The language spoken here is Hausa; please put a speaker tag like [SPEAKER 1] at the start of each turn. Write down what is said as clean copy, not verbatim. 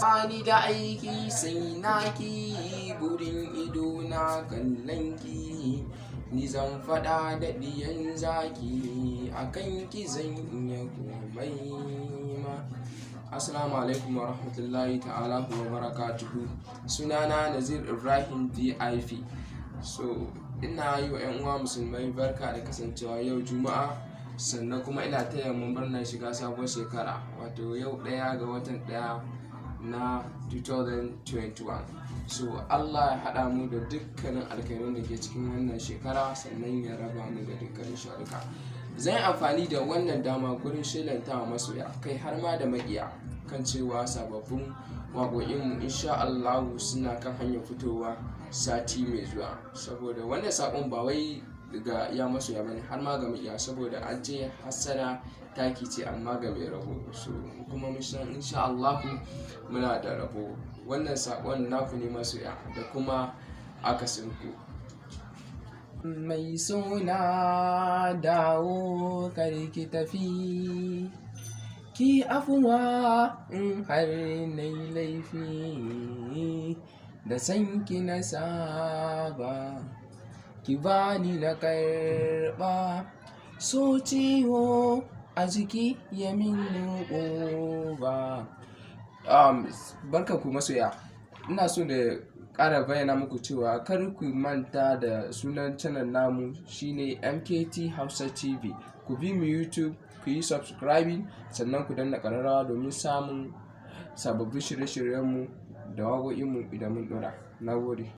[SPEAKER 1] Bani da aiki sai naki, burin ido na kallon ki. Ni zan faɗa da ɗiyan zaki, a kan ki zan iya komai ma. Assalamu alaikum wa rahmatullahi ta'ala wa barakatuhu. Sunana Nazir Ibrahim VIP. So ina yi wa 'yan uwa Musulmai barka da kasancewa yau Juma'a, sannan kuma ina taya mu murnar shiga sabuwar shekara, wato yau 1 ga watan 1 na 2021. So Allah ya haɗa mu da dukkanin alkhairan da ke cikin wannan shekara, sannan ya raba mu da dukkanin sharruka. Zan yi amfani da wannan dama gurin shelanta wa masoya, kai har ma da maƙiya, kan cewa sababbin waƙoƙinmu insha Allahu suna kan hanyar fitowa sati mai zuwa. Saboda wannan saƙon ba wai ga iya masoya bane, har ma ga maƙiya, saboda an ce hassada taki ce amma ga mai rabo. So kuma mun san insha Allahu muna da rabo. Wannan saƙon naku ne masoya da kuma akasin ku. Mai suna, dawo, kar ki tafi, ki afuwa in har nayi laifi. Da sanki na saba, ki bani na karɓa. So ciwo a jiki ya min ba. Barkan ku masoya. Ina so da ƙara bayyana muku cewa kar ku manta da sunan channel namu, shine MKT Hausa TV. Ku bi mu YouTube, ku yi subscribing, sannan ku danna ƙararrawa domin samun sababbin shirye-shiryenmu da waƙoƙinmu idan mun ɗora. Na gode.